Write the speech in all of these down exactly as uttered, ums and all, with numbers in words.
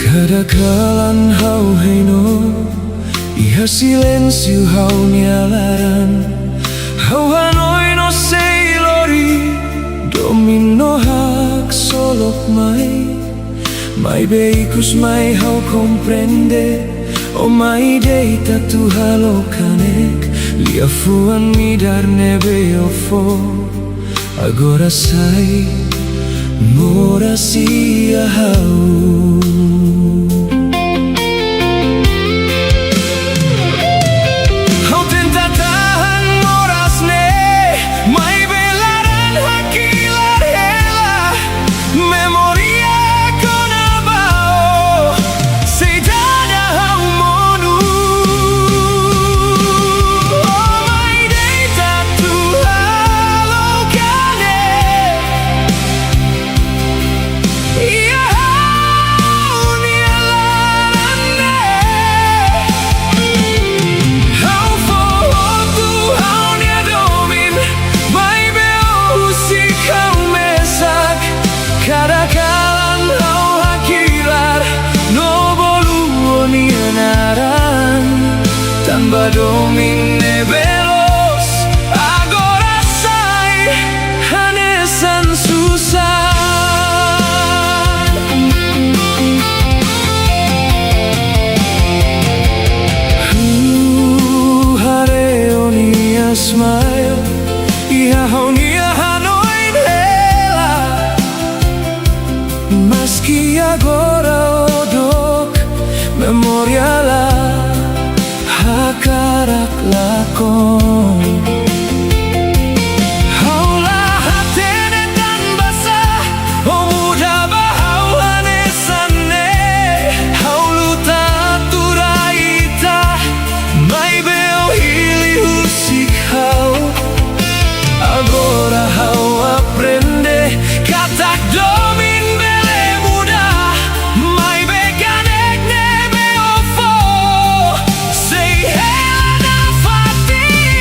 Kada kalan ha'u hein ona, iha silénsiu ha'u-nia laran. Ha'u hanoin no sei lori, domin no haksolok mai. Maibé ikus mai ha'u komprende, ó mai deita atu halo kanek, liafuan midar ne'ebé ó fó agora sai moras iha ha'u. Ha'u tenta tahan moras ne'e, maibé laran hakilar hela. Memória kona-ba ó, sei dada ha'u monu. Ó mai deita atu halo kanek iha ha'u-nia laran ne'e. Ha'u fó hotu ha'u-nia domin, maibé ó husik ha'u mesak. Kada kalan ha'u hakilar no bolu ó-nia naran, tanba domin ne'ebé loos agora sai hanesan susar. Ha'u haree ó-nia smile iha ha'u-nia hanoin hela. Maski agora ó dook, memória la hakarak lakon. Ha'u la hatene tanbasá ó muda ba ha'u hanesan ne'e. Ha'u luta atu rai ita, maibé ó hili husik ha'u. Agora ha'u aprende katak domin bele muda, maibé kanek ne'ebé ó fó sei hela nafatin.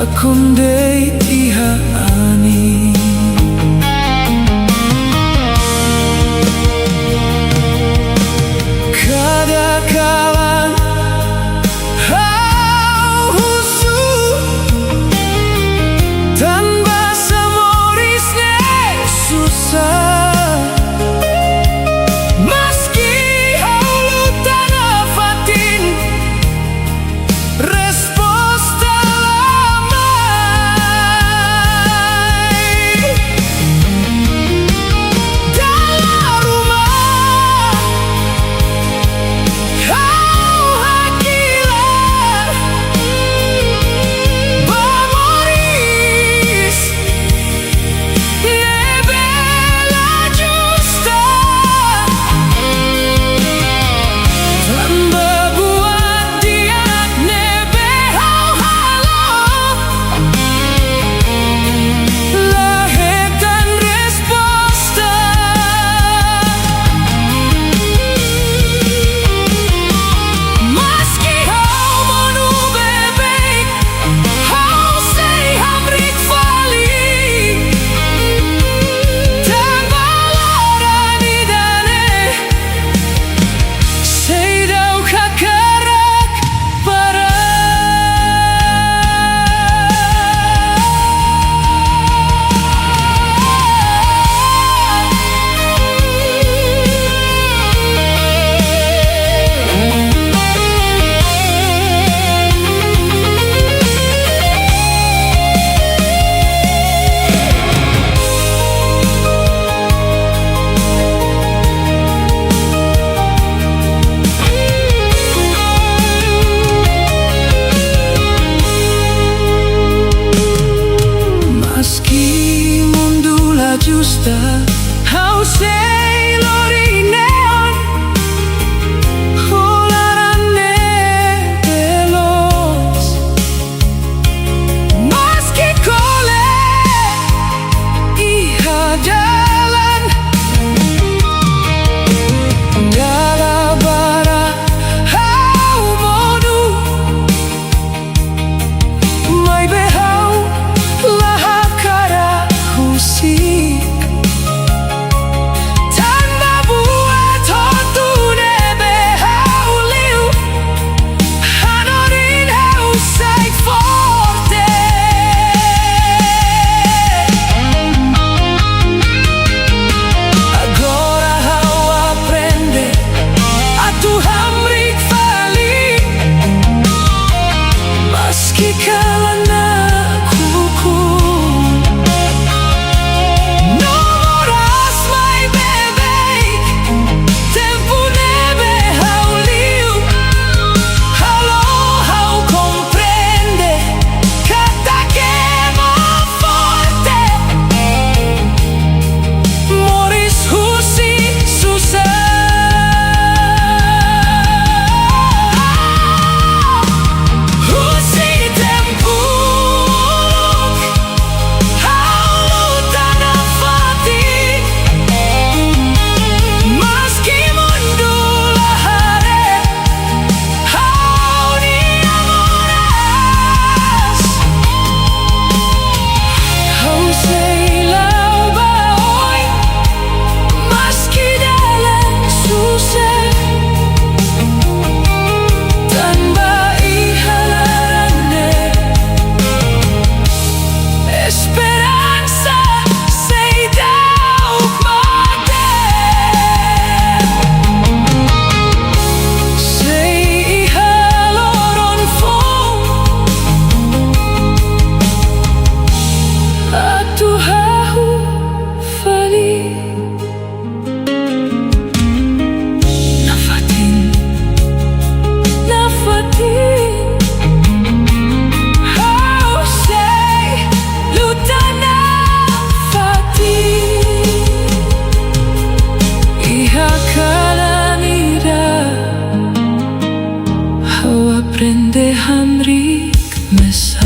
Kondei iha anin. Kada kalan ha'u husu, tanba sá moris ne'e susar. Maski ha'u luta nafatin, resposta la mai. Dala ruma ha'u hakilar ba moris ne'ebé la justa. Tanba buat di'ak ne'ebé ha'u halo, la hetan resposta. Maski ha'u monu beibeik, ha'u sei hamriik fali. Tanba laran ida-ne'e seidauk hakarak para. Maski mundu la justa, ha'u sei lori neon ho laran ne'ebé loos. Maski kole iha dalan, dala barak ha'u monu, maibé ha'u la hakarak husik. Tanba buat hotu ne'ebé ha'u liu hanorin ha'u sai forte. Agora ha'u aprende atu hamriik fali, maski kalan nakukun. No moras mai beibeik, tempu ne'ebé ha'u liu halo ha'u komprende katak ema forte moris husi susar. Husi tempu uluk ha'u luta nafatin, maski mundu la haree ha'u-nia moras. Ha'u sei la'o ba oin, maski dalan susar. Tanba iha laran ne'e esperansa seidauk mate. Sei iha loron foun atu hahú fali. Nafatin, nafatin, ha'u sei luta nafatin. Iha kalan ida ha'u aprende hamriik mesak.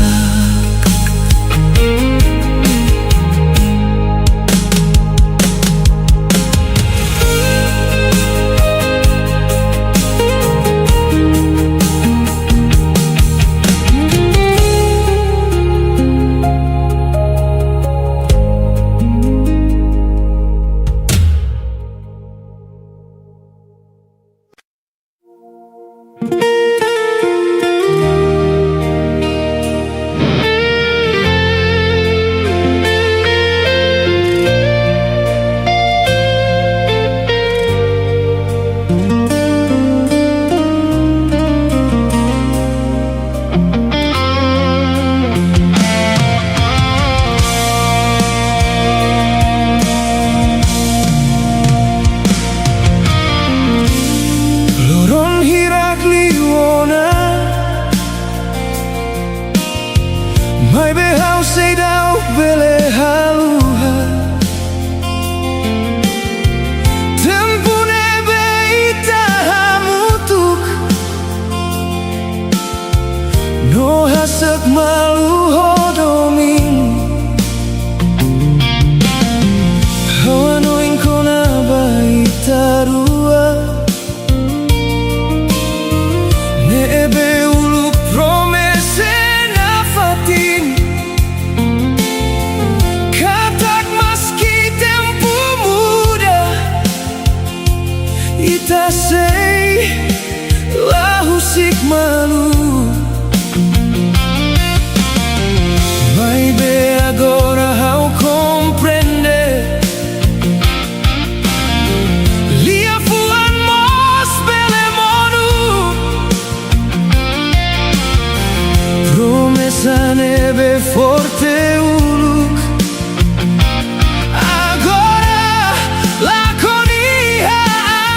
Malu ho domin, ha'u hanoin kona-ba ita rua. Ne'ebé uluk promesa nafatin, katak maski tempu muda, ita sei la husik malu. Maibé agora ha'u komprende, liafuan mós bele monu. Promesa ne'ebé forte uluk, agora lakon iha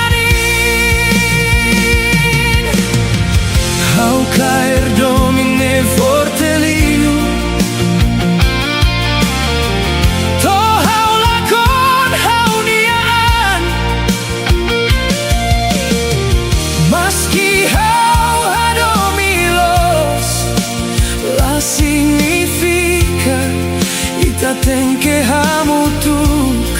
anin. Ha'u kaer domin ne'e forte liu. To'o ha'u lakon ha'u-nia an. Maski ha'u hadomi loos, la signifika ita tenke hamutuk.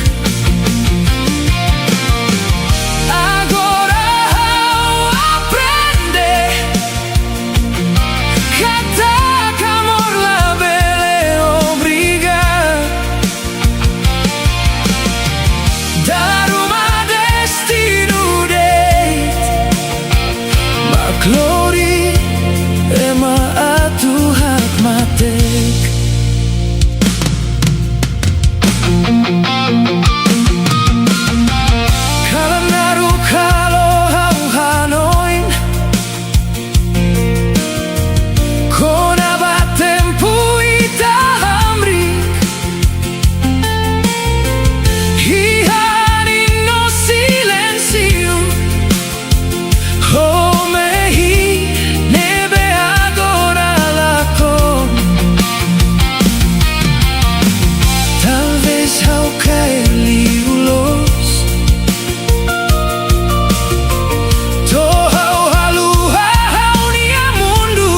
Agora ha'u aprende katak amor labele obriga. Dala ruma destinu de'it mak lori ema atu hakmatek. Kalan naruk halo ha'u hanoin kona-ba tempu ita hamriik. Iha anin no silénsiu, ho mehi ne'ebé agora lakon. Talvés ha'u kaer liu loos, to'o ha'u haluha ha'u-nia mundu.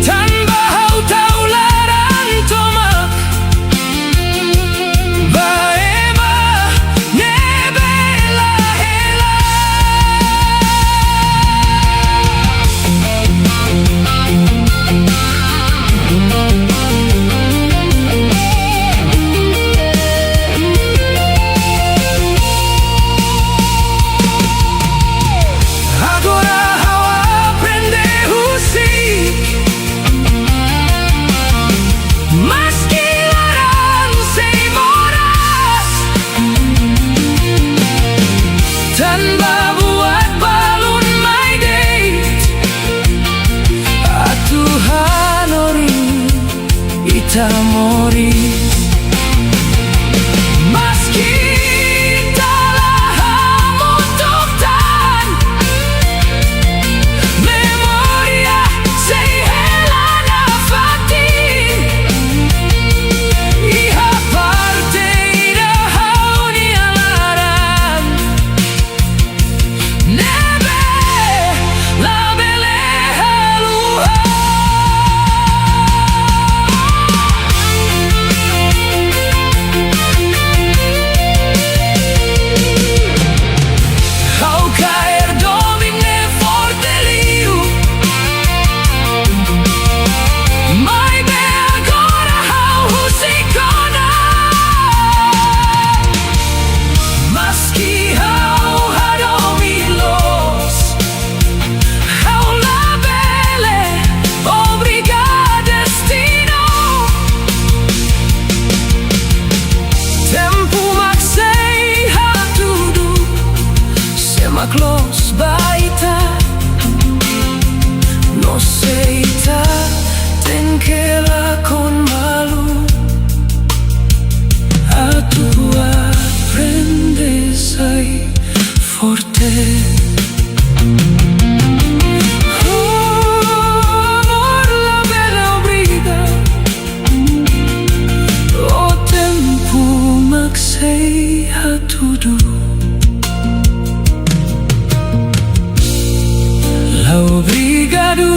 Tanba ha'u tau laran tomak ba ema ne'ebé la hela. Agora ha'u aprende husik, maski laran sei moras, tanba buat balun mai de'it atu hanorin ita moris. Maski ita la hamutuk tan, memória sei hela nafatin. Iha parte ida ha'u-nia laran ne'ebé labele haluha. Ha'u kaer domin ne'e forte liu. Maibé agora ha'u husik ona. Maski ha'u hadomi loos, ha'u labele obriga destinu. Tempu mak sei hatudu sé mak loos ba ita, no sé ita tenke lakon malu atu aprende sai forte. Amor labele obriga, o tempu mak sei hatudu. La obrigadu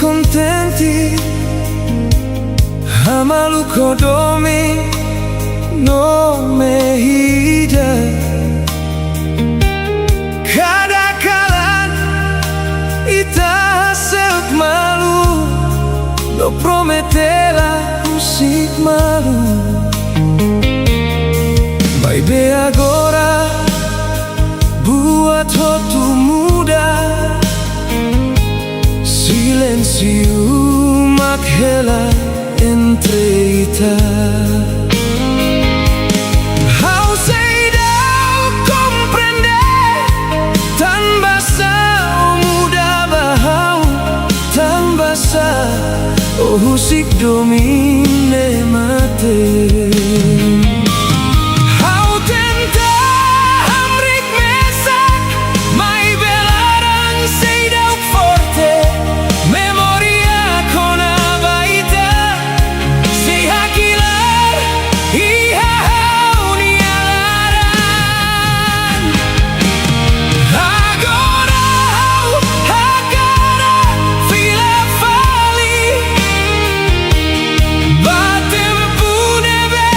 kontente, ha'u malu ho domin no mehi ida. Kada kalan ita hase'e malu, no promete la husik malu. Maibé agora buat hotu muda, silénsiu mak hela entre ita. Ha'u seidauk komprende, tanbasá ó muda ba ha'u, tanbasá ó husik domin ne'e mate. Ha'u tenta hamriik mesak, maibé laran seidauk forte. Memória kona-ba ita sei hakilar iha ha'u-nia laran. Agora ha'u hakarak fila fali ba tempu ne'ebé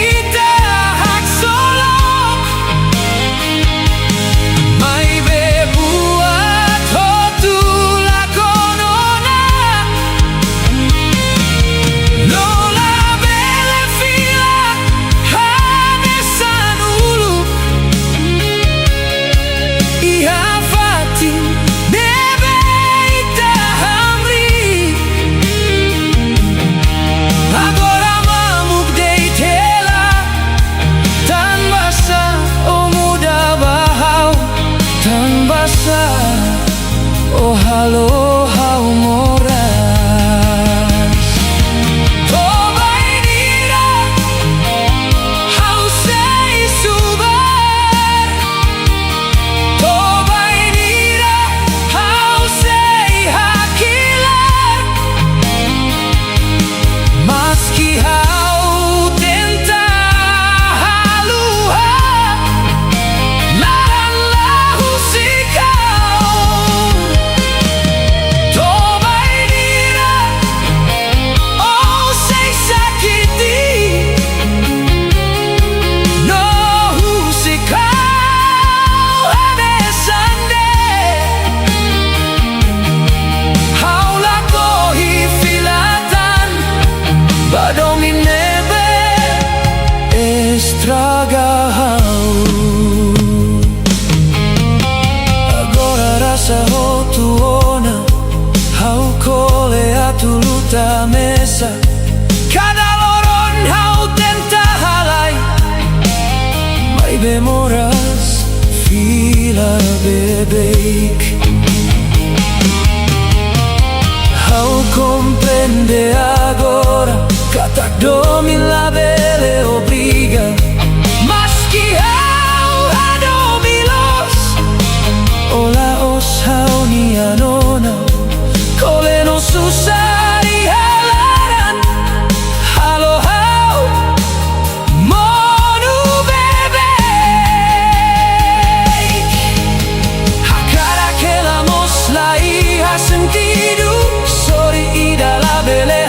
ita haksolok. Maibé buat hotu lakon ona, no labele fila hanesan uluk iha fatin ne'ebé ita hamriik. Agora mamuk de'it hela, tanbasá ó muda ba ha'u, tanbasá ó halo ha'u moras. To'o bainhira ha'u sei subar, to'o bainhira ha'u sei hakilar. Maski ha'u tenta haluha, laran la husik ha'u. To'o bainhira ó sei sakiti, no husik ha'u hanesan ne'e. Ha'u lakohi fila tan ba domin ne'ebé estraga ha'u. Agora rasa hotu ona, ha'u kole atu luta mesak. Kada loron ha'u tenta halai, maibé moras fila beibeik. Ha'u komprende agora katak domin labele obriga. Maski ha'u hadomi loos, ó la'ós ha'u-nia nona. Kole no susar iha laran halo ha'u monu beibeik. Hakarak hela mós la iha sentidu, sorin ida labele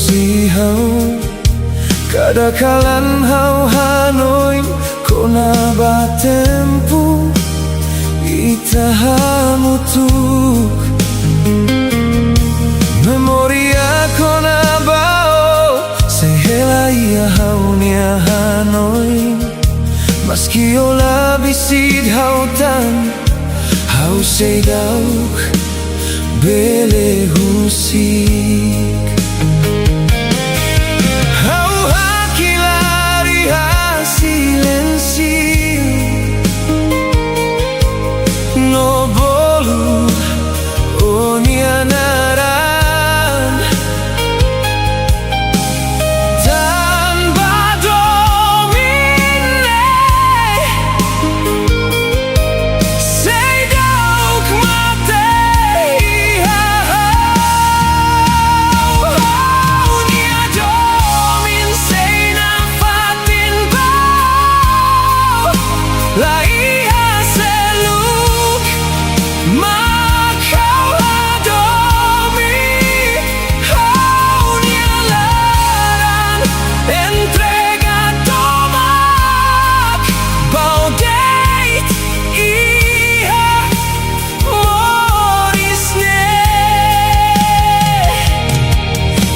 husi ha'u. Kada kalan ha'u hanoin kona-ba tempu ita hamutuk. Memória kona-ba ó sei hela iha ha'u-nia hanoin. Maski ó la besik ha'u tan, ha'u seidauk bele husik. Ha'u hakilar iha silénsiu no bolu ó-nia naran. Tanba domin ne'e seidauk mate iha ha'u. Ha'u-nia domin sei nafatin ba ó. La iha seluk mak ha'u hadomi. Ha'u-nia laran entrega tomak ba ó de'it iha moris ne'e.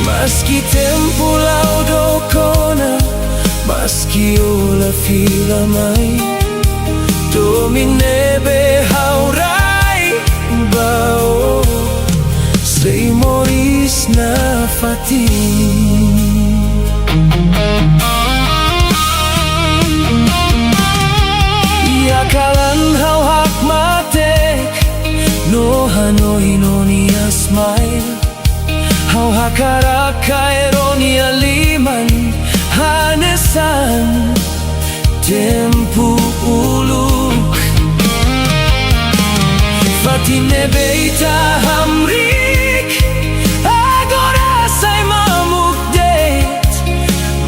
Maski tempu la'o dook ona, maski ó la fila mai, domin ne'ebé ha'u rai ba ó sei moris nafatin. Iha kalan ha'u hakmatek no hanoin ó-nia smile, ha'u hakarak kaer ó-nia liman hanesan tempu uluk. Fatin ne'ebé ita hamriik agora sai mamuk de'it.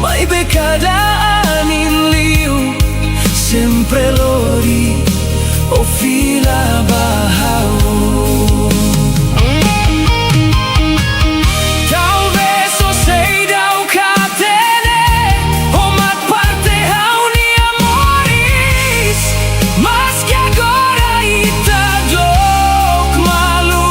Maibé kada anin liu sempre lori ó fila ba ha'u. Talvés ó seidauk hatene, ó mak parte ha'u-nia moris. Maski agora ita dook malu,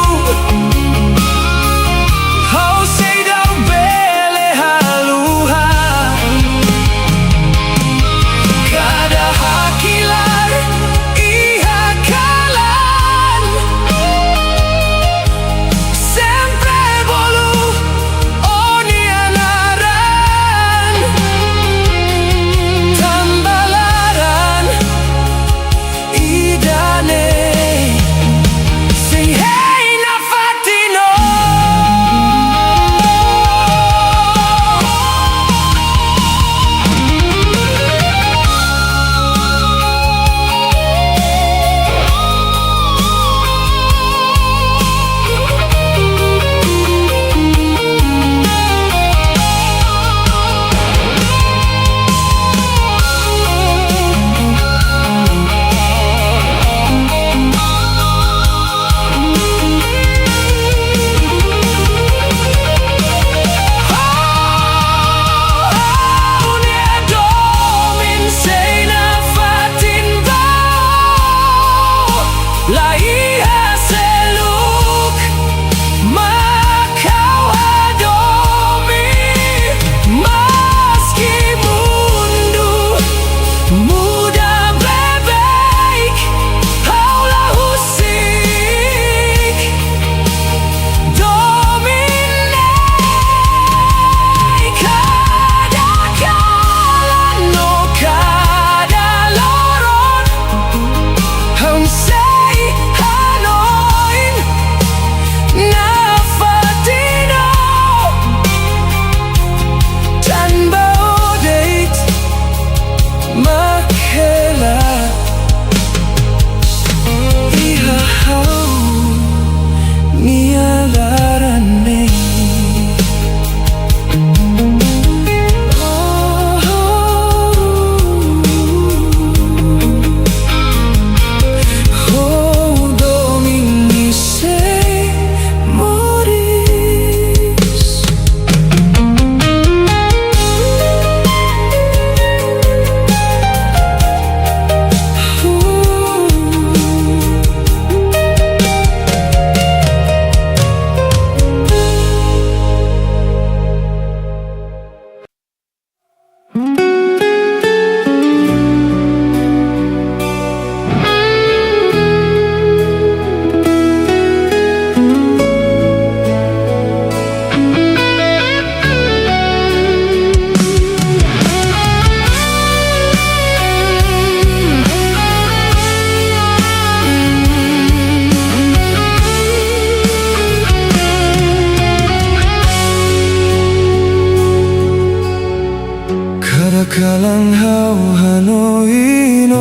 Kalan ha'u hanoin ó,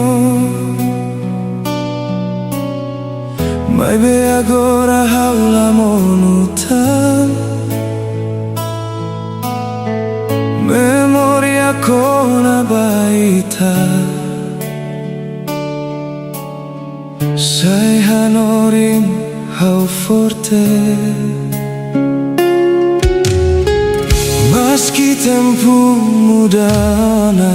maibé agora ha'u la monu tan. Memória kona-ba ita sei hanorin ha'u forte. Maski tempu muda ona,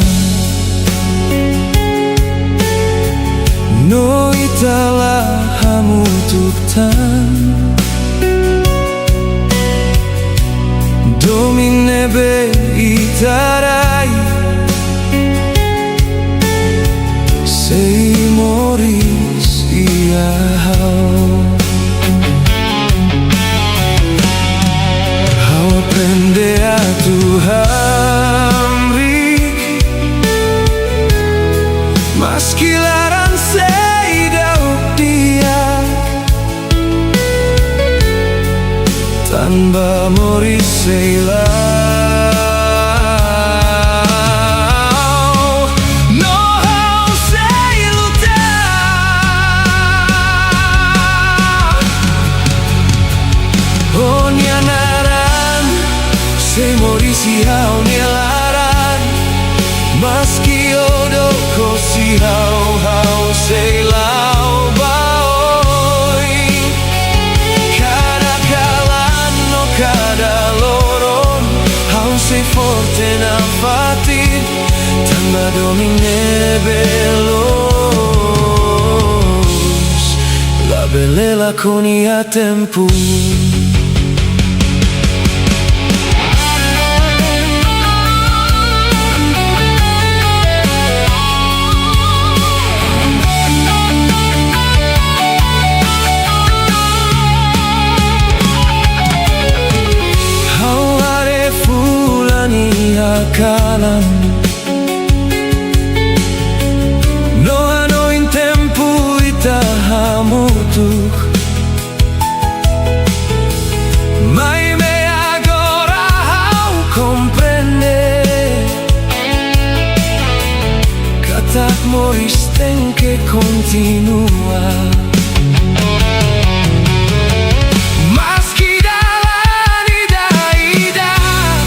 no ita la hamutuk tan. Domin ne'ebé ita rai sei moris iha ha'u. Ha'u aprende atu hamriik, maski laran seidauk di'ak, tanba moris sei la'o. No ha'u sei luta ó-nia naran, sei moris iha ó-nia laran. Maski ó dook hosi ha'u, ha'u sei la'o ba oin. Kada kalan no kada loron, ha'u sei forte nafatin, tanba domin ne'ebé loos labele lakon iha tempu. Ha'u haree fulan iha kalan, no hanoin tempu ita hamutuk. Maibé agora ha'u komprende katak moris tenke kontinua. Maski dalan ida-idak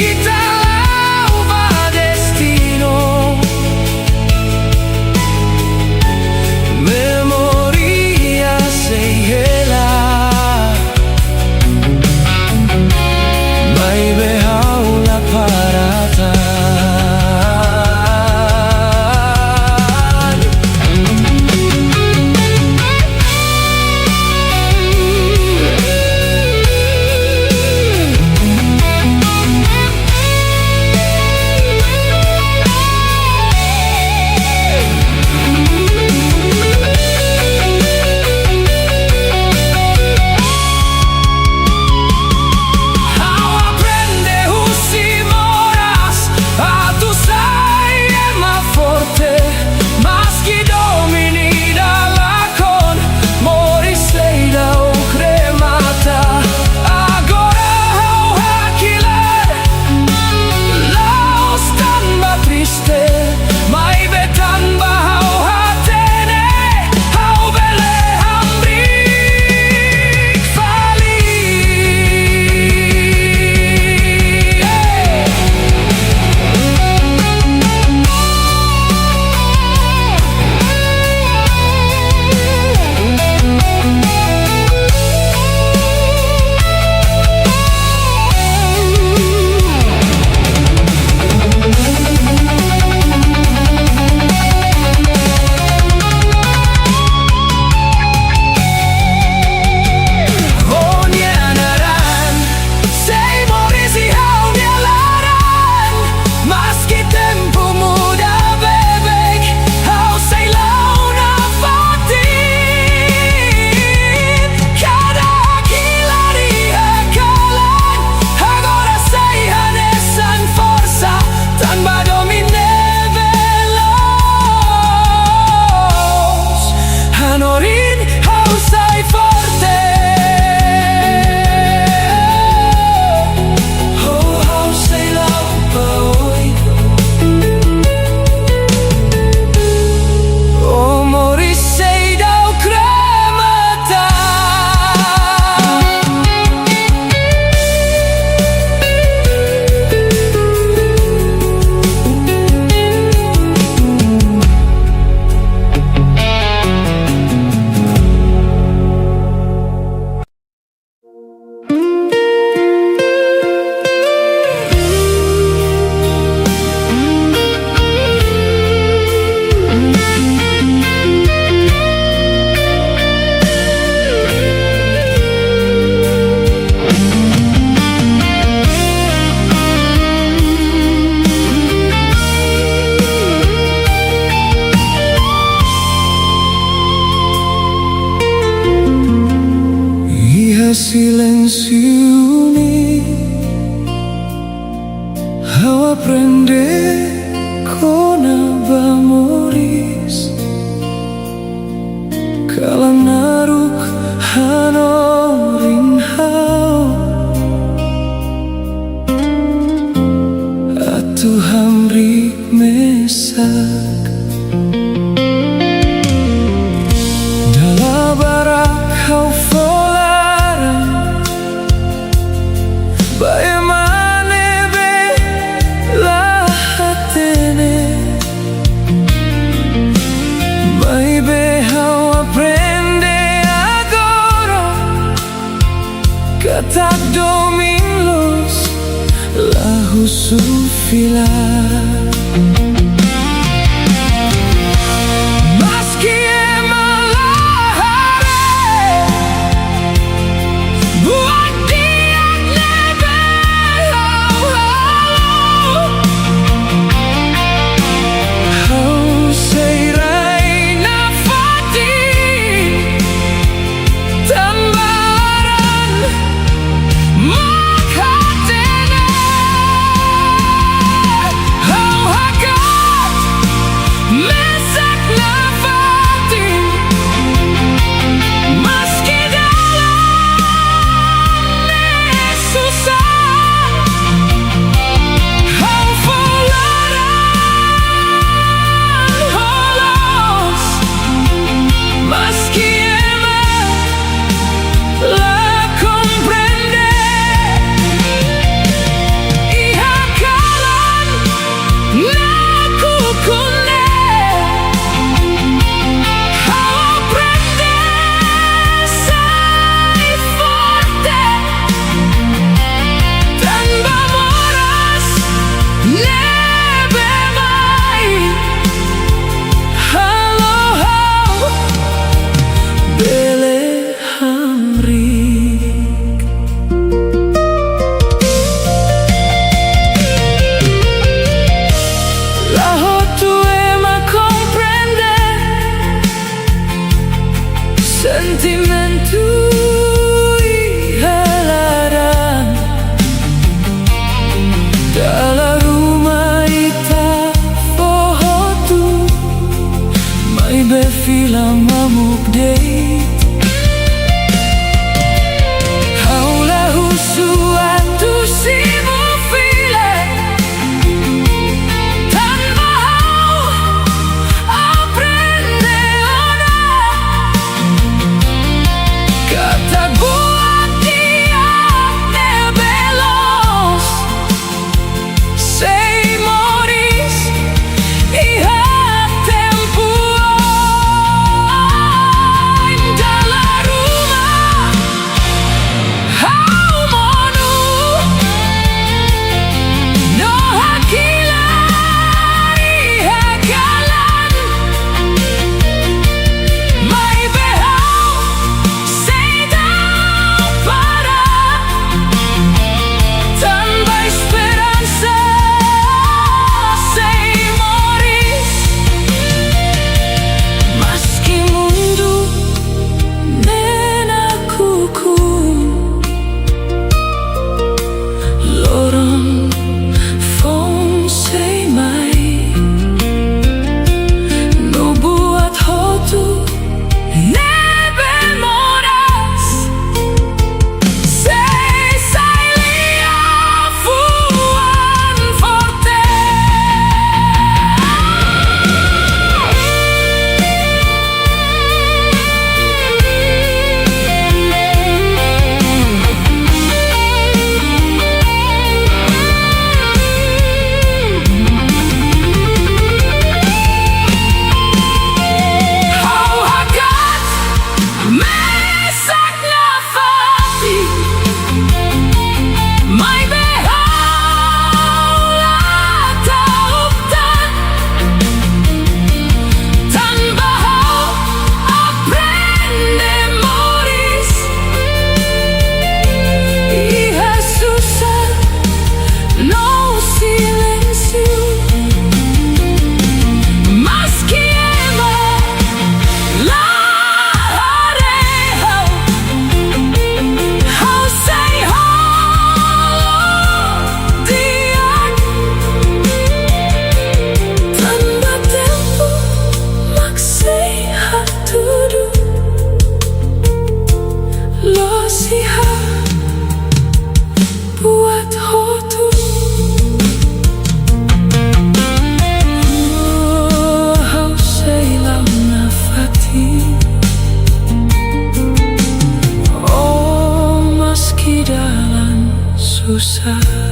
ita la'o ba destinu, memória sei hela, maibé ha'u la para tan. Siu ne'e ha'u aprende kona-ba moris, kalan naruk hanorin ha'u atu hamriik mesak. Dala barak ha'u fó laran ba ema ne'ebé la hatene. Maibé ha'u aprende agora katak domin loos la husu fila. Maski ema la haree buat di'ak ne'ebé ha'u halo, ha'u sei rai nafatin tanba laran mak hatene. Ha'u susar.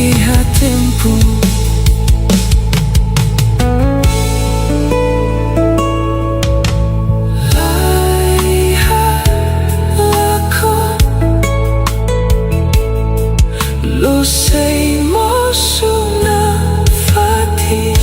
iha tempu. Laiha lakon, la'ós sei mosu nafatin.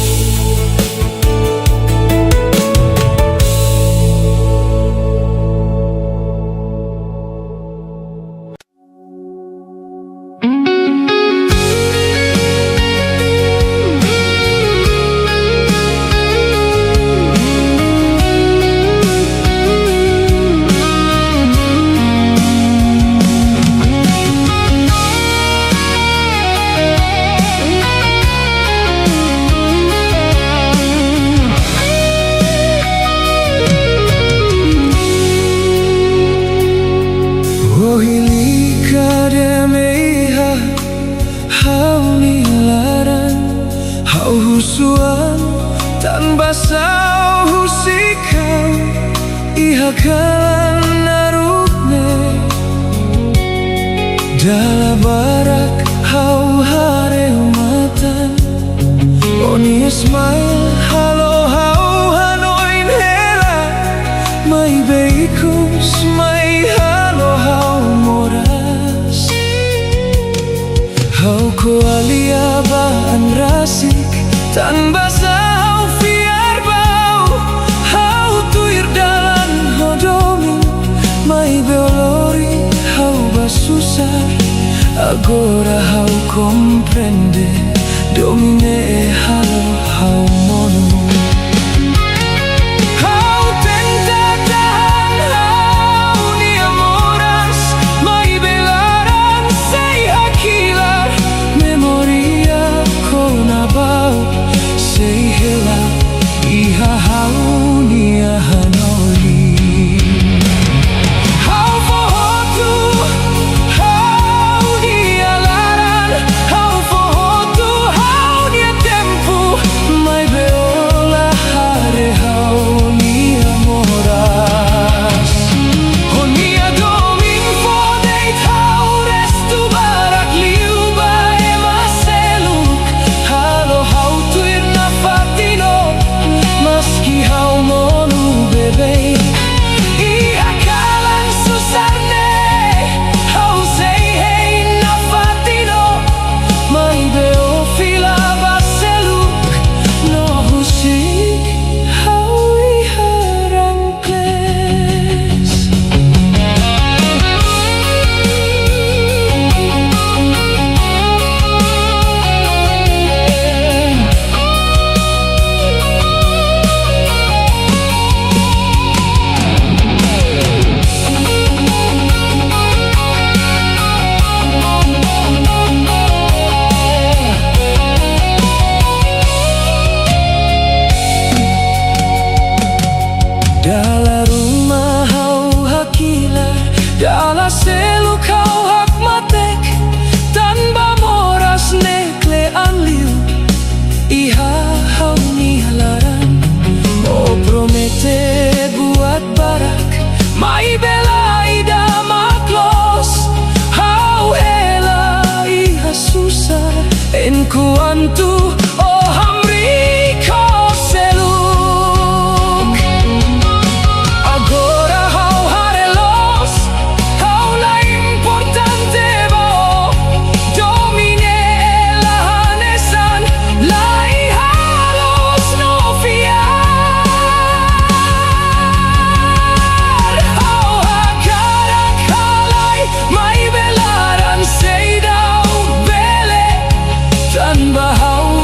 Ohin lia ka dehan iha ha'u-nia laran, ha'u husu an, tanba sá ó husik ha'u iha kalan naruk ne'e. Dala barak ha'u haree ó-nia matan, ó-nia smile halo ha'u hanoin hela, maibé ikus mai halo ha'u moras. Ha'u ko'alia ba an rasik, tanba sá ha'u fiar ba ó. Ha'u tuir dalan ho domin, maibé ó lori ha'u ba susar. Agora ha'u komprende, domin ne'e halo ha'u monu. Ha'u tenta tahan ha'u-nia moras, maibé laran sei hakilar. Memória kona-ba ó sei hela iha ha'u-nia hanoin. Ha'u fó hotu ha'u-nia laran, ha'u fó hotu ha'u-nia tempu, maibé ó la haree ha'u-nia moras. Ó-nia domin fó de'it ha'u restu barak liu ba ema seluk. Halo ha'u tuir nafatin ó, maski ha'u monu beibeik. Iha kalan susar ne'e, ha'u sei hein nafatin ó, maibé ó fila ba seluk, no husik ha'u iha rankles. Dala ruma ha'u hakilar, dala seluk ha'u hakmatek, tanba moras ne'e kle'an liu iha ha'u-nia laran. Ó promete buat barak, maibé la ida mak loos. Ha'u hela iha susar, enkuantu ó hamriik ho seluk. Agora ha'u haree loos, ha'u la importante ba ó. Domin ne'e la hanesan, la iha loos no fiar. Ha'u hakarak halai, maibé laran seidauk bele, tanba ha'u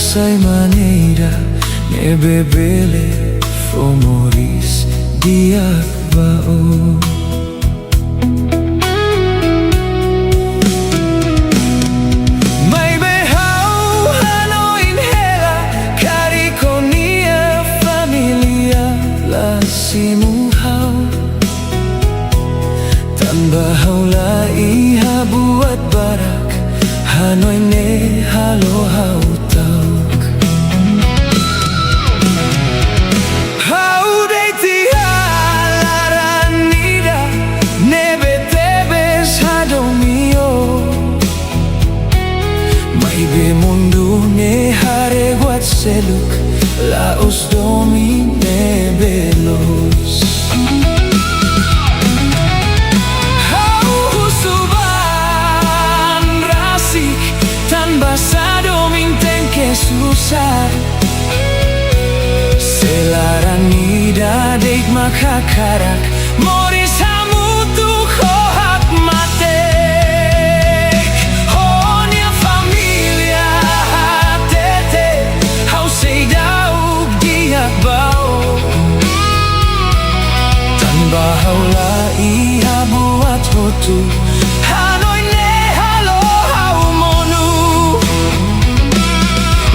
sai maneira ne'ebé bele fó moris di'ak ba ó. Maibé ha'u hanoin hela karik ó-nia família la simu ha'u. Tanba ha'u la iha buat barak, hanoin ne'e halo ha'u ta'uk. Ha'u de'it iha laran ida ne'ebé tebes hadomi ó. Maibé mundu ne'e haree buat seluk, la'ós domin ne'ebé loos. Ha'u husu ba an rasik, tanbasá domin tenke susar? Se laran ida de'it mak hakarak moris hamutuk ho hakmatek, ho ó-nia família hatete, ha'u sei daudauk di'ak ba ó. Tanba ha'u la iha buat hotu, hanoin ne'e halo ha'u monu.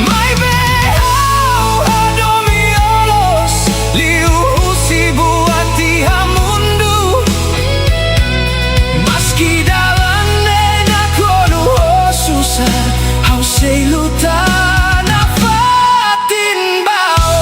Maibé ha'u hadomi ó loos liuhusi buat iha mundu. Maski dalan ne'e nakonu ho susar, ha'u sei luta nafatin ba ó.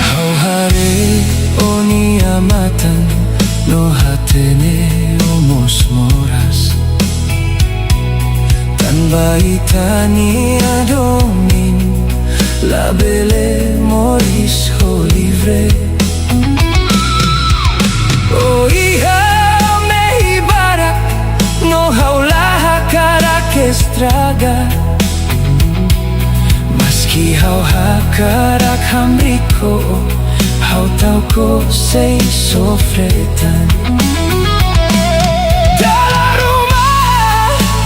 Ha'u haree ó-nia matan no hatene ó mós moras. Tanba ita-nia domin labele moris ho livre. Ó iha mehi barak no ha'u la hakarak estraga. Maski ha'u hakarak hamriik ó, ha'u ta'uk ó sei sofre tan. Dala ruma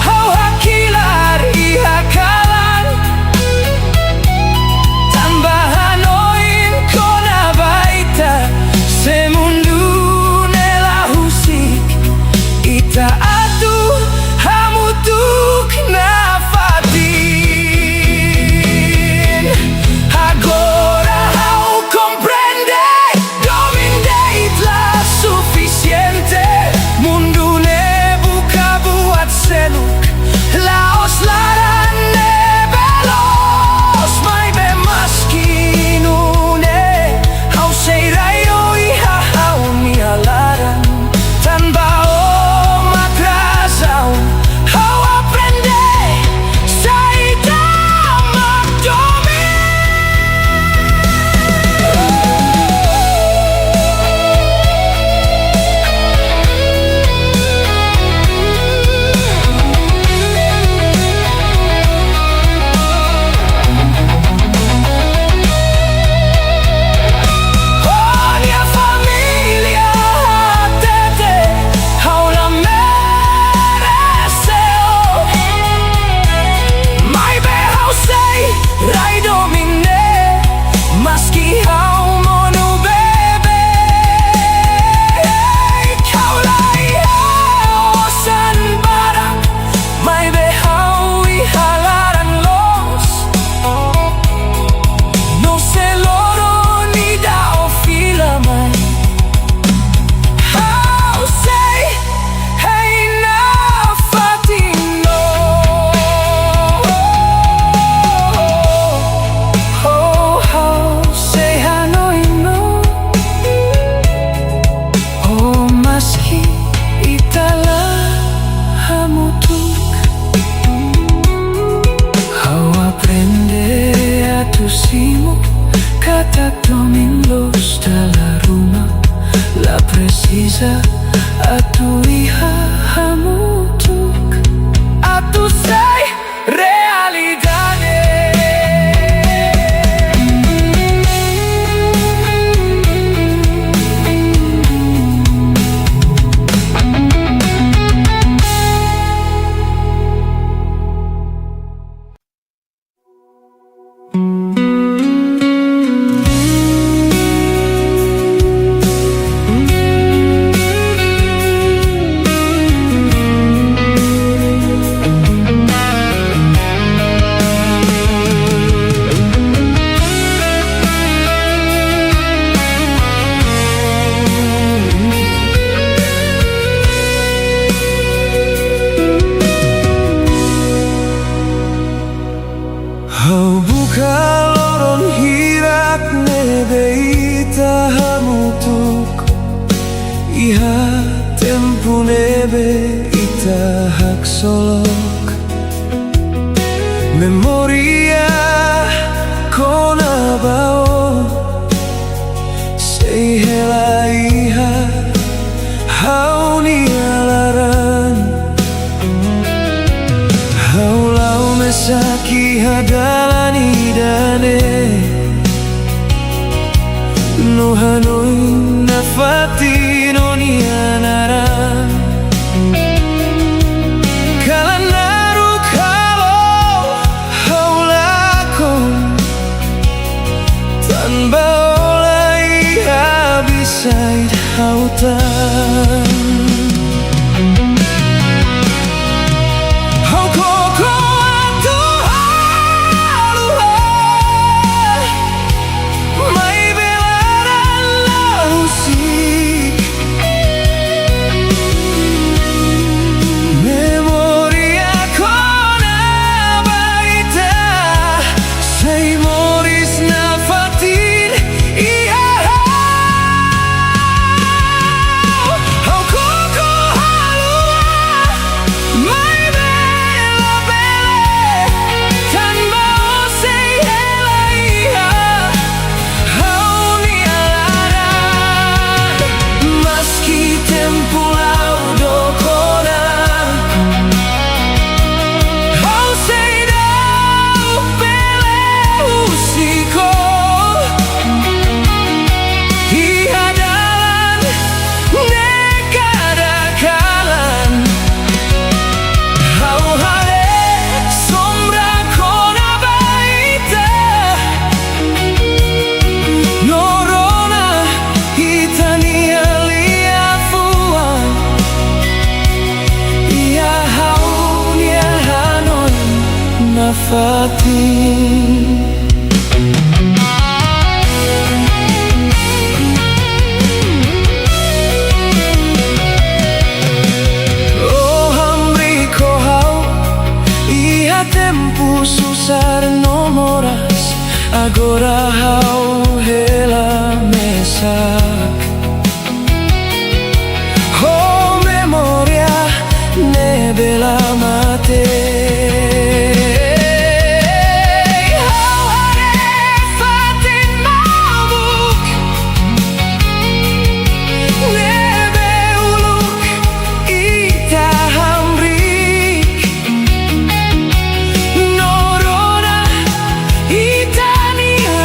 ha'u hakilar iha kalan, tanba hanoin kona-ba ita, se mundu ne'e la husik, ita atu hamutuk nafatin. Agora ha'u komprende, domin de'it la sufisiente. Mundu ne'e buka buat seluk, la'ós laran ne'ebé loos. Maibé maski nune'e, ha'u sei rai ó iha ha'u-nia laran. Tanba ó mak razaun, ha'u aprende saida mak domin. Ó-nia família hatete ha'u la merese ó. Maibé ha'u sei rai domin ne'e, maski ha'u monu beibeik. Ha'u la iha osan barak, maibé ha'u iha laran loos. No se loron ida ó fila mai, ha'u sei hein nafatin ó. Ha'u sei hanoin ó. Oh, maski ita la hamutuk, ha'u aprende atu simu katak domin loos dala ruma. Iha atu iha hamutuk, atu sai realidade. Ha'u buka loron hirak ne'ebé ita hamutuk, iha tempu ne'ebé ita haksolok. Memória kona-ba ó sei hela iha ha'u-nia laran. Ha'u la'o mesak iha dalan ida-ne'e, no hanoin nafatin ó-nia naran. Kalan naruk halo ha'u lakon, tanba ó la iha beside ha'u tan. Ha'u koko atu haluha, maibé laran la husik. Memória kona-ba ita sei moris nafatin iha ha'u. Ha'u koko haluha, maibé labele, tanba ó sei hela iha ha'u-nia laran. Maski tempu la'o dook ona, ha'u sei da'et bele husik ó. Iha dalan ne'e kada kalan, ha'u haree sombra kona-ba ita. No rona ita-nia liafuan iha ha'u-nia hanoin nafatin. Ó hamriik ho ha'u iha tempu susar no moras, agora ha'u hela mesak ho memória ne'ebé la mate. Ha'u haree fatin mamuk ne'ebé uluk ita hamriik. No rona ita-nia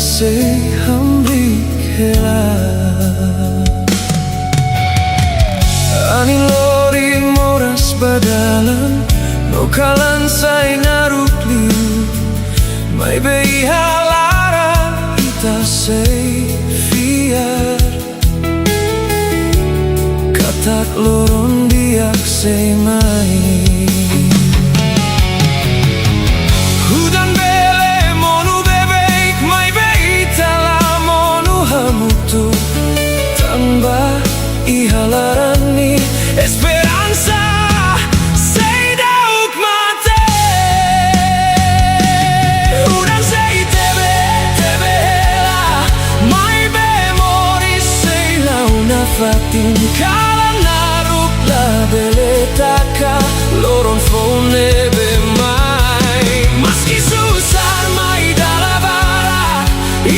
sei hamriik hela. Anin lori moras ba dalan, no kalan sai naruk liu. Maibé iha laran ita sei fiar. Katak loron di'ak sei mai. Hudan bele monu beibeik, maibé ita la monu hamutuk. Tanba iha laran ne'e esperansa seidauk mate. Hudan sei tebe, tebe hela, maibé moris sei la'o nafatin. Kalan naruk labele taka, loron foun ne'ebé mai. Maski susar mai dala barak,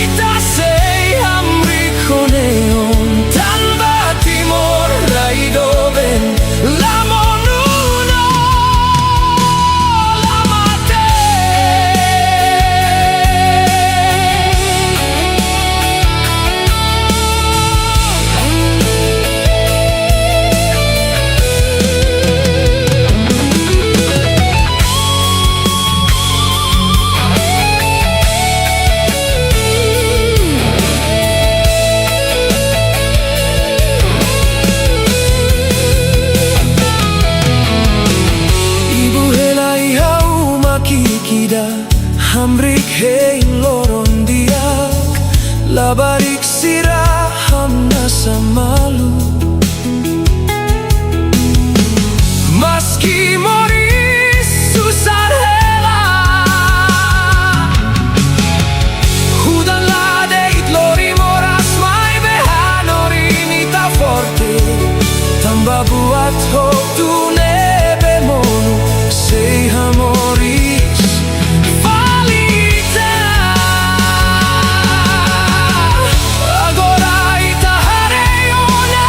ita sei hamriik ho neon. Tanba Timor rai doben, la monu no la mate. Ibu hela iha uma ki'ik ida, hamriik hein loron di'ak, labarik sira hamnasa malu. Maski moris susar hela, hudan la de'it, lori moras, maibé hanorin ita forte. Tanba buat hotu ne'ebé monu sei hamoris fali ita. Agora ita haree ona,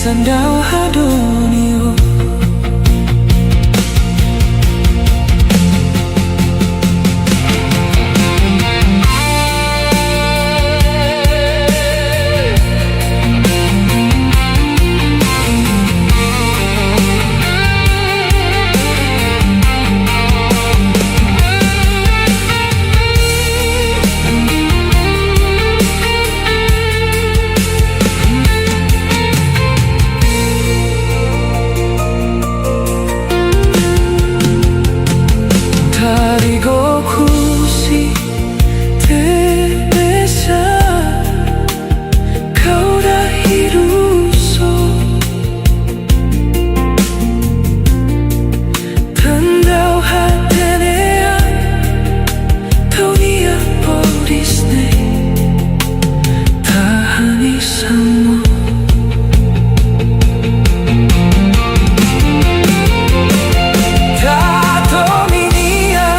Hanesan daudaun ha'u duni ó. Tarigo kusi te besa kau da hiruso. Tandau hatene an, tau nia polis ne. Tahan i sama. Tato minia.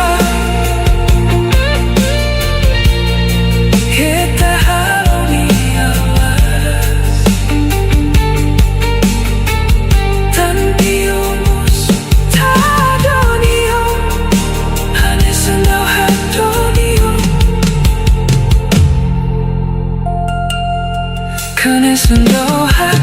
Keta halo nia las. Tan dio mós. Hanesan daudaun ha'u duni ó. Hanesan daudaun ha'u